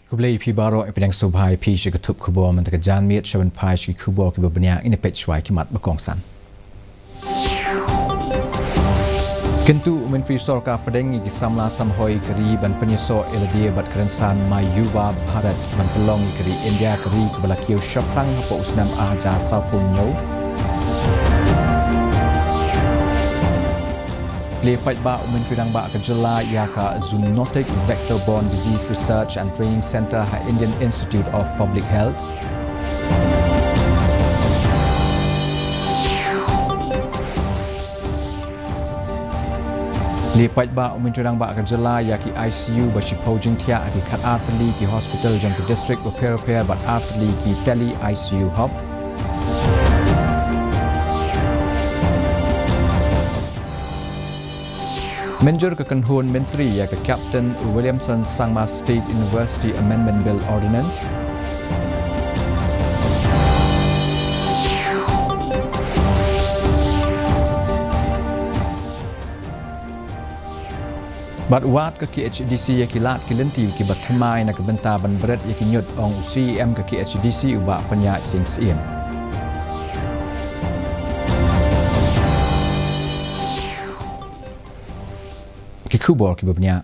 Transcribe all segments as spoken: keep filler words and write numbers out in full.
Khublei phi baroh, pdiang sngewbha ïa phi sha ka thup khubor mynta ka janmiet. Sha ban phai sha ki khubor kiba bniah, ngin ïa peit shuwa ki mat ba kongsan. Kyntu u Myntri Sorkar Pdeng ïa ki samla samhoi ka ri ban pynïasoh ïalade bad ka rynsan My Yuva Bharat ban pynlong ïa ka ri India ka ri kaba la kiew shaphrang hapoh u snem ar hajar sawphew hynñiew. Plie paidbah u Myntri Rangbah ka jylla ïa ka Zoonotic Vector Borne Disease Research and Training Centre ha Indian Institute of Public Health. Plie paidbah u Myntri Rangbah ka jylla ïa ki I C U ba shiphew jingthiah ha ki khatar tylli ki hospital jong ki district bapher bapher bad ar tylli ki tele I C U hub. Mynjur ka kynhun myntri ïa ka Captain Williamson Sangma State University Amendment Bill Ordinance. Bad wad ka K H A D C ïa ki lad ki lynti kiba thymmai na ka bynta ban bret ïa ki ñiut, ong u C E M ka K H A D C u Bah Pynïaid Sing Syiem. Ki khubor kiba bniah.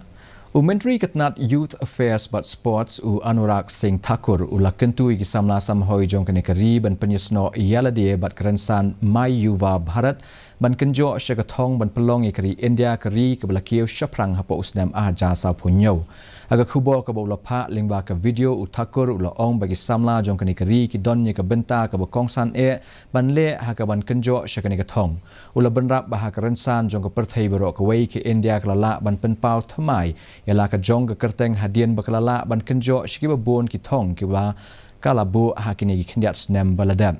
U Myntri ka tnat Youth Affairs bad Sports u Anurag Singh Thakur u la kyntu ïa ki samla samhoi jong kane ka ri ban pynïasnoh ïalade bad ka rynsan My Yuva Bharat ban kynjoh sha ka thong ban pynlong ïa ka ri India ka ri kaba la kiew shaphrang hapoh u snem ar hajar sawphew hynñiew. Ha ka khubor kaba u la phah lyngba ka video, u Thakur u la ong ba ki samla jong kane ka ri ki don ïa ka bynta kaba kongsan eh ban leh ha kaban kynjoh sha kane ka thong. U la bynrap ba ha ka rynsan jong ka pyrthei baroh kawei, ka India ka la lah ban pynpaw thymmai ïa la ka jong ka kyrteng hadien ba ka la lah ban kynjoh sha kiba bun ki thong kiba ka la buh ha kine ki khyndiat snem ba la dep.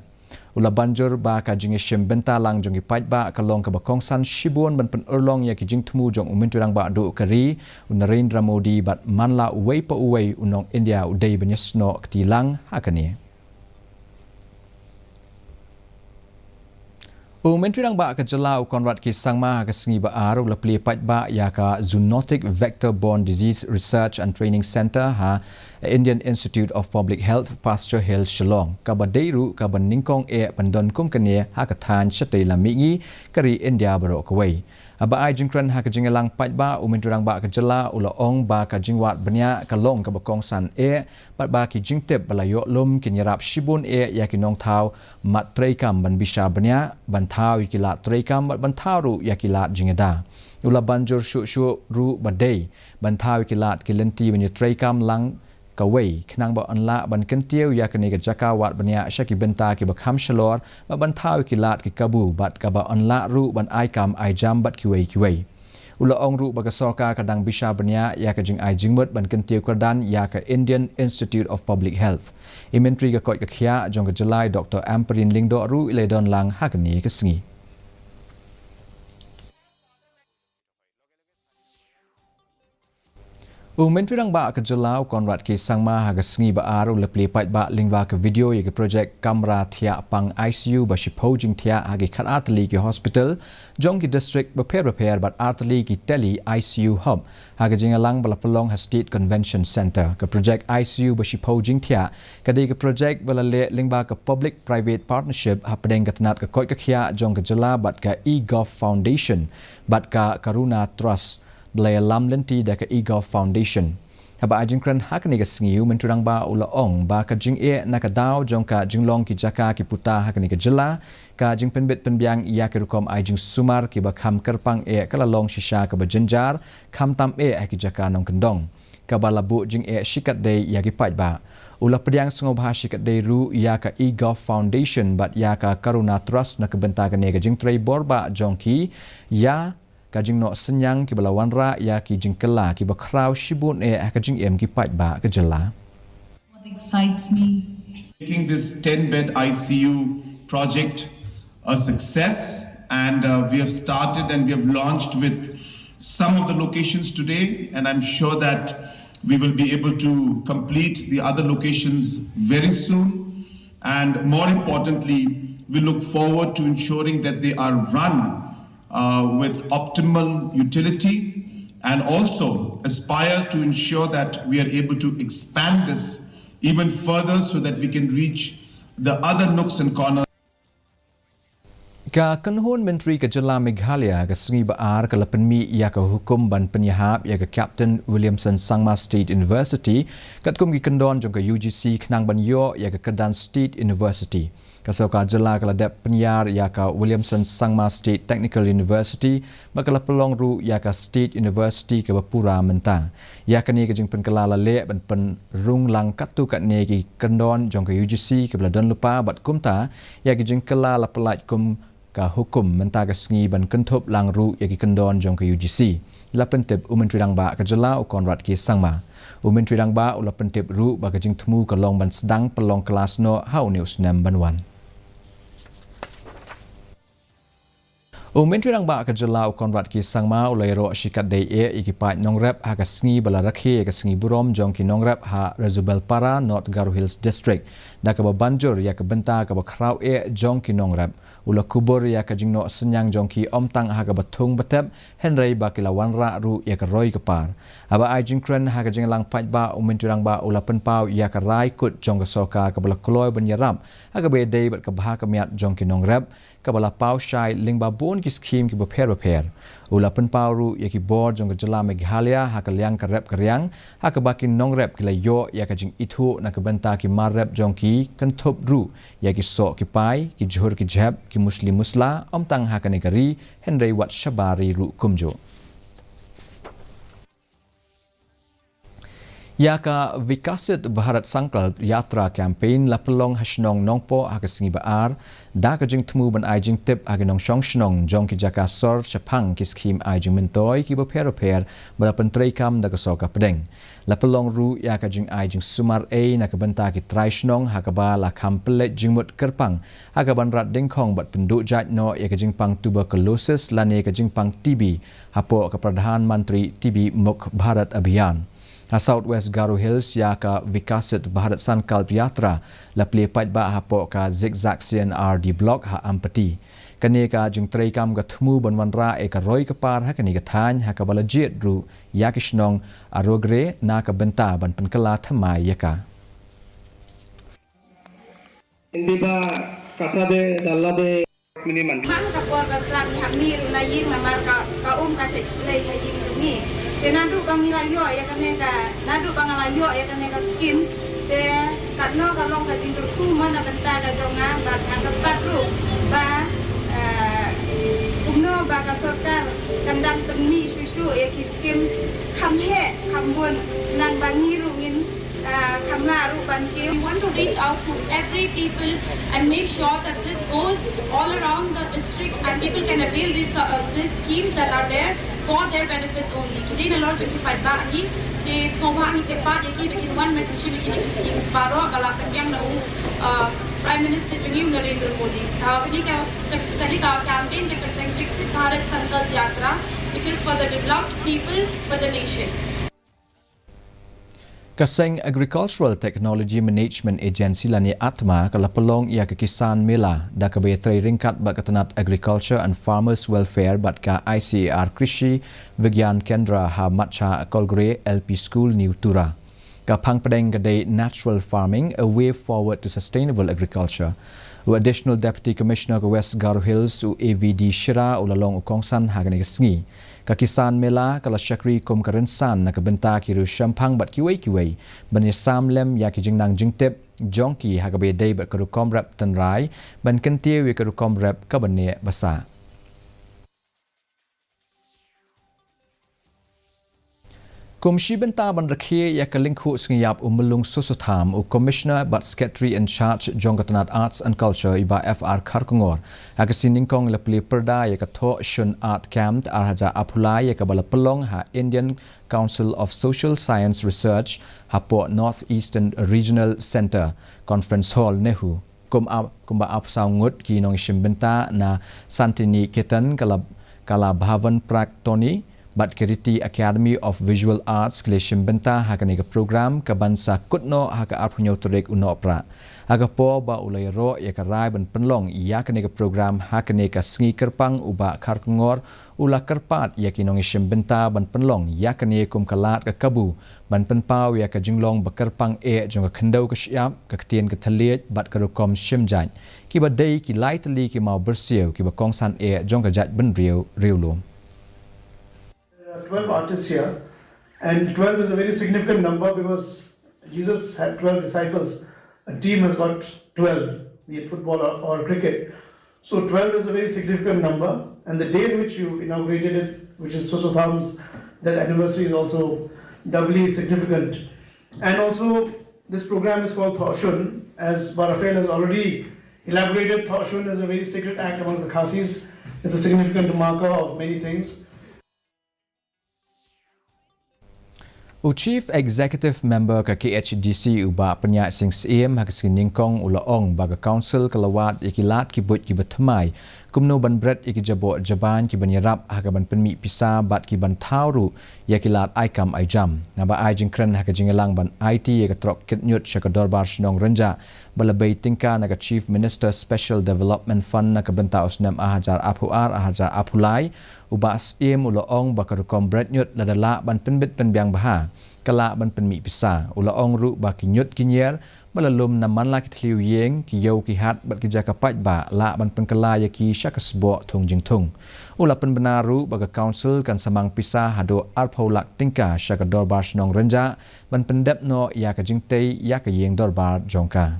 U la ban jur ba ka jingïashim bynta lang jong ki paidbah ka long kaba kongsan shibun ban pynurlong ïa ki jingthmu jong u Myntri Rangbah duh ka ri u Narendra Modi bad man la uwei pa uwei u nong India u dei ban ïasnoh kti lang ha kane. U Myntri Rangbah ka jylla u Conrad K Sangma ha ka sngi ba ar u la plie paidbah ïa ka Zoonotic Vector Borne Disease Research and Training Centre ha Indian Institute of Public Health, Pasture Hill, Shillong, kaba dei ruh kaba nyngkong eh ban don kum kane ha ka thaiñ shatei lam mihngi ka ri India baroh kawei. Haba ai jingkren ha ka jingïalang paidbah, u Myntri Rangbah ka jylla u la ong ba ka jingwad bniah ka long kaba kongsan eh bad ba ki jingtip ba la ïoh lum kin ïarap shibun eh ïa ki nongthaw mat treikam ban bishar bniah, ban thaw ïa ki lad treikam bad ban thaw ruh ïa ki lad jingïada. U la ban jur shuh shuh ruh ba dei ban thaw ïa ki lad ki lynti ban ïatreikam lang kawei khnang ba yn lah ban kyntiew ïa kane ka jaka wad bniah sha ki bynta kiba kham shalor, bad ban thaw ïa ki lad ki kabu bad kaba yn lah ruh ban ai kam ai jam bad kiwei kiwei. U la ong ruh ba ka sorkar ka dang bishar bniah ïa ka jingai jingmut ban kyntiew kyrdan ïa ka Indian Institute of Public Health. I Myntri ka koit ka khiah jong ka jylla i Doctor Ampareen Lyngdoh ruh i la don lang ha kane ka sngi. U Myntri Rangbah ka jylla u Conrad K Sangma ha ka sngi ba ar u la plie paidbah lyngba ka video ïa ka projek kamra thiah pang I C U ba shiphew jingthiah ha ki khatar tylli ki hospital jong ki district bapher bapher bad ar tylli ki tele I C U hub ha ka jingïalang ba la pynlong ha State Convention Centre. Ka projek I C U ba shiphew jingthiah ka dei ka projek ba la leh lyngba ka public private partnership hapdeng ka tnat ka koit ka khiah jong ka jylla bad ka eGov Foundation bad ka Karuna Trust, ba la ïalam lynti da ka eGov Foundation. Haba ai jingkren ha kane ka sngi, u Myntri Rangbah u la ong ba ka jingeh na ka daw jong ka jinglong ki jaka ki puta ha kane ka jylla, ka jingpynbit pynbiang ïa ki rukom ai jingsumar kiba kham kyrpang eh ka la long shisha kaba jynjar, khamtam eh ha ki jaka nongkyndong, kaba la buh jingeh shikatdei ïa ki paidbah. U la pdiang sngewbha shikatdei ruh ïa ka eGov Foundation bad ïa ka Karuna Trust na ka bynta kane ka jingtrei bor bah jong ki ïa ka jingnoh synñiang kiba la wanrah ïa ki jingkylla kiba khraw shibun eh ha ka jingim ki paidbah ka jylla. What excites me? Making this ten bed I C U project a success, and uh, we have started and we have launched with some of the locations today, and I'm sure that we will be able to complete the other locations very soon. And more importantly, we look forward to ensuring that they are run uh, with optimal utility and also aspire to ensure that we are able to expand this even further so that we can reach the other nooks and corners. Ka kynhun myntri ka jylla Meghalaya ka sngi ba ar ka la pynmih ïa ka hukum ban pynïahap ïa ka Captain Williamson Sangma State University katkum ki kyndon jong ka U G C khnang ban ïoh ïa ka kyrdan State University. Ka sorkar jylla ka la dep pynïar ïa ka Williamson Sangma State Technical University bad ka la pynlong ruh ïa ka State University kaba pura mynta. Ïa kane ka jingpynkylla la leh ban pynrung lang katto katne ki kyndon jong ka U G C kaba la don lypa bad kumta ïa ka jingkylla la pyllait kum ka hukum mynta ka sngi ban kynthup lang ruh ïa ki kyndon jong ka U G C, la pyntip u Myntri Rangbah ka jylla u Conrad K Sangma. U Myntri Rangbah u la pyntip ruh ba ka jingthmu ka long ban sdang pynlong klas noh ha une u snem ban wan. U Myntri Rangbah ka jylla u Conrad K Sangma u la ïaroh shikatdei eh ïa ki paid nongrep ha ka sngi ba la rakhe ïa ka sngi burom jong ki nongrep ha Resubelpara, North Garo Hills District, da kaba ban jur ïa ka bynta kaba khraw eh jong ki nongrep. U la kubur ïa ka jingnoh synñiang jong ki ym tang ha kaba thung ba tep, hynrei ba ki la wanrah ruh ïa ka roi ka par. Haba ai jingkren ha ka jingïalang paidbah, u Myntri Rangbah u la pynpaw ïa ka rai kut jong ka sorkar kaba la kloi ban ïarap ha kaba ïadei bad ka bha ka miat jong ki nongrep, kaba la paw shai lyngba bun ki skhim kiba pher bapher. U la pynpaw ruh ïa ki bor jong ka jylla Meghalaya ha ka liang ka rep ka riang, ha kaba ki nongrep ki la ïoh ïa ka jingithuh na ka bynta ki mar rep jong ki, kynthup ruh ïa ki soh ki pai, ki jhur ki jhep, ki musli musla, ym tang ha kane ka ri, hynrei wat shabar ri ruh kumjuh. Ïa ka Viksit Bharat Sankalp Yatra Campaign la pynlong ha shnong Nongpoh ha ka sngi ba ar, da ka jingthmu ban ai jingtip ha ki nongshong shnong jong ki jaka sor shaphang ki skhim ai jingmyntoi kiba pher bapher ba la pyntreikam da ka sorkar pdeng. La pynlong ruh ïa ka jingai jingsumar ei na ka bynta ki trai shnong ha kaba la kham pynleit jingmut kyrpang ha kaban rat dyngkhong bad pynduh jait noh ïa ka jingpang tuberculosis lane ka jingpang T B hapoh ka Pradhan Mantri T B Mukt Bharat Abhiyan. Ha South West Garo Hills ïa ka Viksit Bharat Sankalp Yatra la plie paidbah hapoh ka Zigzag C and R D Block ha Ampati. Kane ka jingtreikam ka thmu ban wanrah ïa ka roi ka par ha kane ka thaiñ ha kaba la jied ruh ïa ki shnong Arogre na ka bynta ban pynkylla thymmai ïa ka. Indiba katha de dalla de mini mandi. Man ka por ka slam ngi hap mih ruh na ïing namar ka, ka um ka shait shlei ha ïing jong ngi. Te naduh ba ngi la ïoh ïa kane ka, naduh ba nga la ïoh ïa kane ka skim. Te katno ka long ka jingkyrkhu mo na bynta ka jong nga bad nga kyrpad ruh ba, eh, kumno ba ka sorkar kan dang pynmih shuh shuh ïa ki skim kham heh kham bun nang ba ngi ruh ngin, ah, kham lah ruh ban kiew. We want to reach out to every people and make sure that this goes all around the district and people can avail these, uh, these schemes that are there for their benefits only. Ki dei nalor jong ki paidbah hi, te sngewbha ngi kyrpad ïa ki ba kin wan ban shim ïa kine ki schemes baroh ba la pynbiang na u, uh, Prime Minister jong ngi u Narendra Modi. Uh, kane ka, ka, kane ka campaign ka kyrteng Viksit Bharat Sankalp Yatra, which is for the developed people, for the nation. Ka seng Agricultural Technology Management Agency lane ATMA ka la pynlong ïa ka Kisan Mela da kaba ïatrei ryngkat bad ka tnat Agriculture and Farmers Welfare bad ka I C A R Krishi Vigyan Kendra ha Matcha Kolgre L P School, New Tura. Ka phang pdeng ka dei Natural Farming, a Way Forward to Sustainable Agriculture. U Additional Deputy Commissioner ka West Garo Hills u A V D Shira u la long u kongsan ha kane ka sngi. Ka Kisan Mela ka la shakri kum ka rynsan na ka bynta ki riewshemphang bad kiwei kiwei ban ïasam lem ïa ki jingnang jingtip jong ki ha kaba ïadei bad ka rukom rep tynrai ban kyntiew ïa ka rukom rep kaba neh ba sah. Kum shi bynta ban rakhe ïa ka lyngkhuh sngi ïap u Myllung Sosotham, u Commissioner bad Secretary in Charge jong ka tnat Arts and Culture, i Bah F R Kharkongor, ha ka sngi nyngkong la plie pyrda ïa ka Thoh Shun Art Camp ar hajar arphew lai ïa kaba la pynlong ha Indian Council of Social Science Research hapoh North Eastern Regional Centre, Conference Hall, NEHU. Kum ap-, kumba arphew saw ngut ki nongshim bynta na Santiniketan, Kala, Kala Bhavan Prag Tony, bad ka Riti Academy of Visual Arts ki la shim bynta ha kane ka program kaban sa kut noh ha ka arphew hynñiew tarik u Nohprah. Ha ka por ba u la ïaroh ïa ka rai ban pynlong ïa kane ka program ha kane ka sngi kyrpang, u Bah Kharkongor u la kyrpad ïa ki nongïashim bynta ban pynlong ïa kane kum ka lad ka kabu ban pynpaw ïa ka jinglong ba kyrpang eh jong ka khyndew ka shyiap, ka ktien ka thylliej bad ka rukom shim jait, kiba dei ki lai tylli ki mawbyrsiew kiba kongsan eh jong ka jaitbynriew riewlum. There are twelve artists here, and twelve is a very significant number because Jesus had twelve disciples. A team has got twelve, be it football or, or cricket. So twelve is a very significant number, and the day in which you inaugurated it, which is Soso Tham's death anniversary, is also doubly significant. And also, this program is called Thohshun. As Bah Raphael has already elaborated, Thohshun is a very sacred act amongst the Khasis. It's a significant marker of many things. U Chief Executive Member ka K H A D C, u Bah Pynïaid Sing Syiem, ha ka sngi nyngkong u la ong ba ka Council ka la wad ïa ki lad ki buit kiba thymmai kumno ban bret ïa ki jaboh jaban kiban ïarap ha kaban pynmih pisa bad kiban thaw ruh ïa ki lad ai kam ai jam. Naba ai jingkren ha ka jingïalang ban aiti ïa ka trok kit ñiut sha ka Dorbar Shnong Rynjah ba la bei tyngka na ka Chief Minister Special Development Fund na ka bynta u snem ar hajar arphew ar ar hajar arphew lai, u Bah Syiem u la ong ba ka rukom bret ñiut lada lah ban pynbit pynbiang bha, ka lah ban pynmih pisa. U la ong ruh ba ki ñiut ki ñier ba la lum na man la ki thliew ïing, ki ïew ki hat bad ki jaka paidbah lah ban pynkylla ïa ki sha ka sboh thung jingthung. U la pynbna ruh ba ka Council kan sa mang pisa haduh arphew lak tyngka sha ka Dorbar Shnong Rynjah ban pyndep noh ïa ka jingtei ïa ka ïing dorbar jong ka.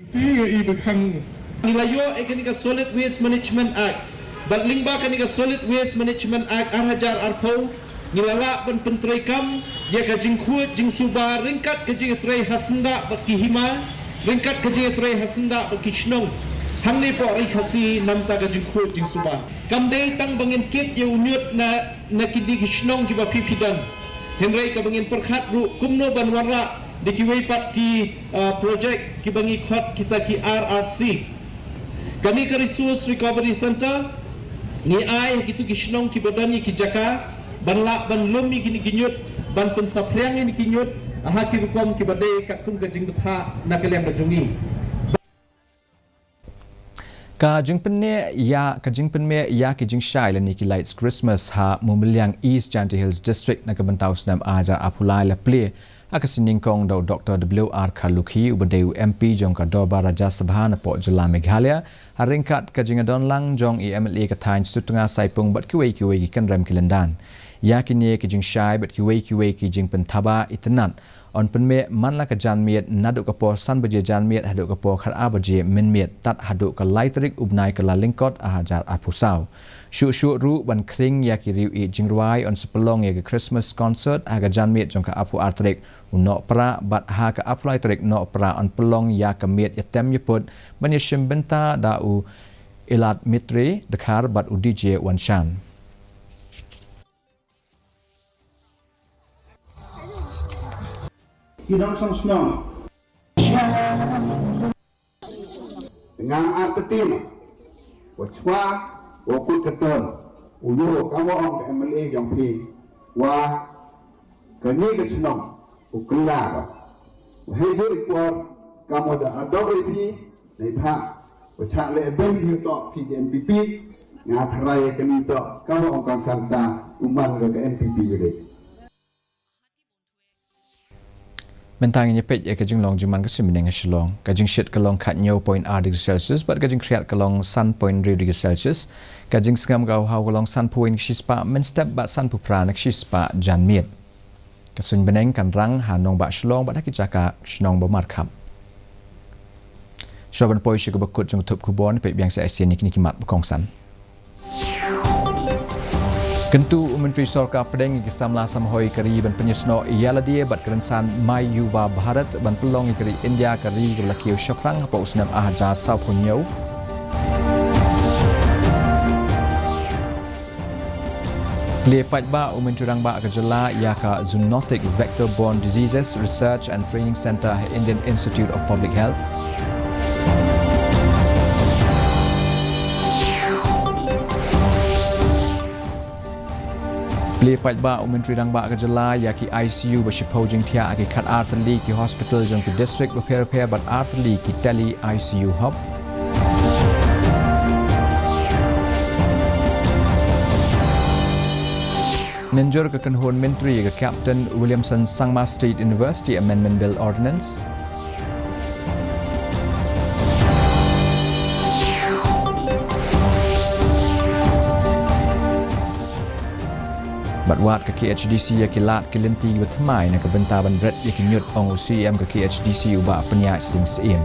Ngi la ïoh ïa kane ka Solid Waste Management Act. Bad lyngba kane ka Solid Waste Management Act ar hajar arphew, ngi la lah ban pyntreikam ïa ka jingkhuid jingsuba ryngkat ka jingtrei ha syndah bad ki hima, ryngkat ka jingtrei ha syndah bad ki shnong hangne hapoh Ri Khasi namar ka jingkhuid jingsuba. Kam dei tang ba ngin kit ïa u ñiut na, na kine ki shnong kiba phi phi don, hynrei kaba ngin pyrkhat ruh kumno ban wanrah da kiwei pat ki, ah, projek kiba ngi khot kita ki R R C. Kane ka Resource Recovery Centre ngi ai ha kito ki shnong kiba don ïa ki jaka ban lah ban lum ïa kine ki ñiut, ban pynsaphriang ïa kine ki ñiut ha ki rukom kiba dei katkum ka jingbthah na ka liang ka jong ngi. Ka jingpynmih ïa, ka jingpynmih ïa ki jingshai lane ki lights Christmas ha Mumliang, East Jaintia Hills District na ka bynta u snem ar hajar arphew lai la plie ha ka sngi nyngkong da u Doktor W R Kharlukhi, uba dei u M P jong ka Dorbar Rajya Sabha napoh jylla Meghalaya, ha ryngkat ka jingïadonlang jong i M L A ka thaiñ Sutnga Saipung bad kiwei kiwei ki kynrem ki lyndan. Ïa kine ki jingshai bad kiwei kiwei ki jingpynthaba itynnad yn pynmih man la ka janmiet naduh ka por san baje janmiet haduh ka por khatar baje mynmiet, tad haduh ka lai tarik u bnai Kyllalyngkot ar hajar arphew saw. Shuh shuh ruh ban khring ïa ki riew ïeit jingrwai, yn sa pynlong ïa ka Christmas concert ha ka janmiet jong ka arphew ar tarik u Nohprah, bad ha ka arphew lai tarik Nohprah yn pynlong ïa ka miet ïatem ïaput ban ïashim bynta da u Iladmitra Dkhar bad u D J Wanshan. Ki nongshong shnong. Nga artatien wa chwa wa kut ka ton u yo ka wa ong ka M L A jong phi wa kani ka shnong u kylla ba wa hei joi por ka mo da ador phi. Nei pha wa chak le ben yu to phi M P P. Nga tharai kani to ka wa ong kong santa u man ka M P P village. Mynta ngin ïa peit ïa ka jinglong jingman ka suiñ bneng ha Shillong. Ka jingshit ka long khathynñiew point ar degree Celsius bad ka jingkhriat ka long san point hynriew degree Celsius. Ka jingsngem ka haw ka long sanphew wei na ka shispah mynstep bad sanphew phra na ka shispah janmiet. Ka suiñ bneng kan rang ha nongbah Shillong bad ha ki jaka shnong ba markhap. Shuwa ban poi sha kaba kut jong ka thup khubor, peit biang sa shisien ïa kine ki mat ba kongsan. Kyntu u Myntri Sorkar Pdeng ïa ki samla samhoi ka ri ban pynïasnoh ïa lade bad ka rynsan Mai Yuva Bharat ban pynlong ïa ka ri India ka ri kaba la kiew shaphrang hapoh u snem ar hajar sawphew hynñiew. Plie paidbah u Myntri Rangbah ka jylla ïa ka Zoonotic Vector Borne Diseases Research and Training Centre ha Indian Institute of Public Health. Pynpaw ba u Myntri Rangbah ka jylla ïa ki I C U ba shiphew jingthiah ha ki khatar tylli ki hospital jong ki district bapher bapher bad ar tylli ki tele I C U hub. Mynjur ka kynhun myntri ïa ka Captain Williamson Sangma State University Amendment Bill Ordinance. Bad wad ka K H D C ïa ki lad ki lynti ba thymmai na ka bynta ban bret ïa ki ñiut, ong u C E M ka K H D C u Bah Pynïaid Sing Syiem.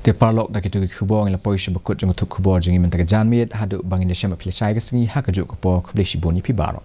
Te paralok, da kito ki khubor ngi la poi sha ba kut jong ka thup khubor jong ngi mynta ka janmiet. Haduh ba ngin ïashem bad phi lashai ka sngi ha kajuh ka por, khublei shibun ïa phi baroh.